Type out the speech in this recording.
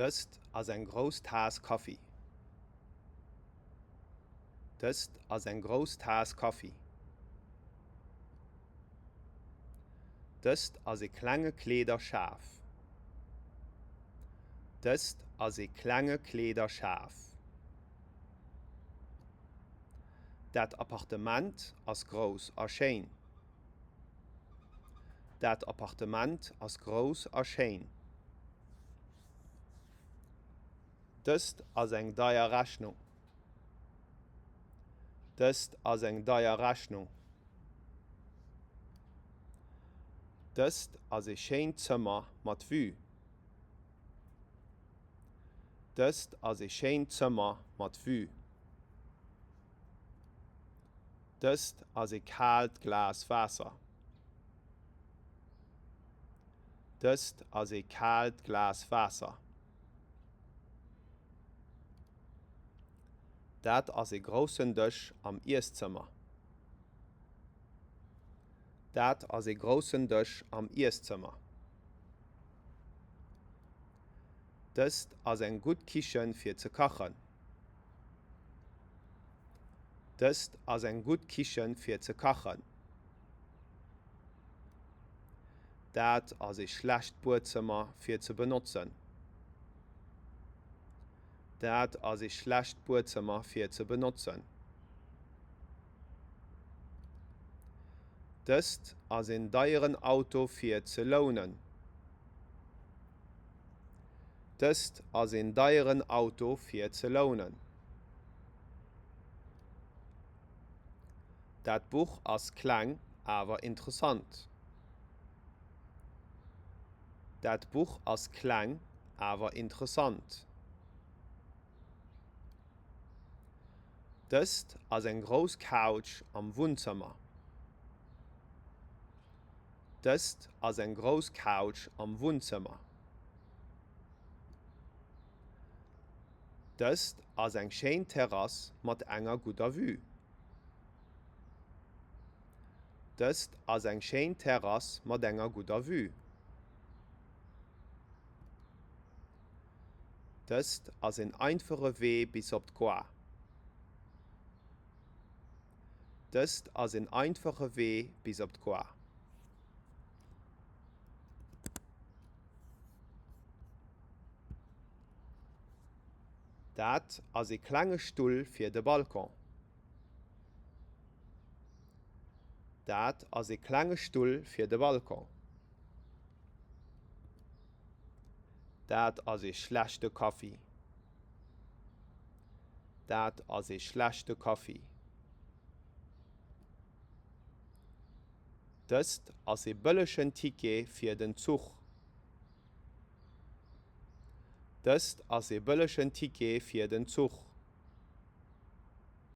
Dëst ass eng grouss Taass Kaffi. Dëst ass eng grouss Taass Kaffi. Dëst ass e klenge Kleederschaf. Dëst ass e klenge Kleederschaf. Dat Appartement ass grouss a schéin. Dat Appartement ass grouss a schéin. Dëst ass eng deier Rechnung. Dëst ass eng deier Rechnung. Dëst ass e schéint Zëmmer mat Vue. Dëst ass e schéint Zëmmer mat Vue. Dëst ass e kaalt Glas Waasser. Dëst ass e kaalt Glas Waasser. Dat ass e groussen Dësch am Iesszëmmer. Dat ass e groussen Dësch am Iesszëmmer. Dëst ass eng gutt Kichen fir ze kachen. Dëst ass eng gutt Kichen fir ze kachen. Dat ass e schlecht Buedzëmmer fir ze benotzen. Dat ass e schlecht Buedzëmmer fir ze benotzen. Dëst ass en deieren Auto fir ze lounen. Dëst ass en deieren Auto fir ze lounen. Dat Buch ass kleng, awer interessant. Dat Buch ass kleng, awer interessant. Dëst ass eng grouss Couch am Wunnzëmmer. Dëst ass eng grouss Couch am Wunnzëmmer. Dëst ass eng schéin Terrass mat enger gudder Vue. Dëst ass eng schéin Terrass mat enger gudder Vue. Dëst ass en einfache Wee bis op d'Gare. Dëst ass en einfache Wee bis op d'Gare. Dat ass e klenge Stull fir de Balcon. Dat ass e klenge Stull fir de Balcon. Dat ass e schlechte Kaffi. Dat ass e schlechte Kaffi. Dëst ass e bëllegen Ticket fir den Zuch. Dëst ass e bëllegen Ticket fir den Zuch.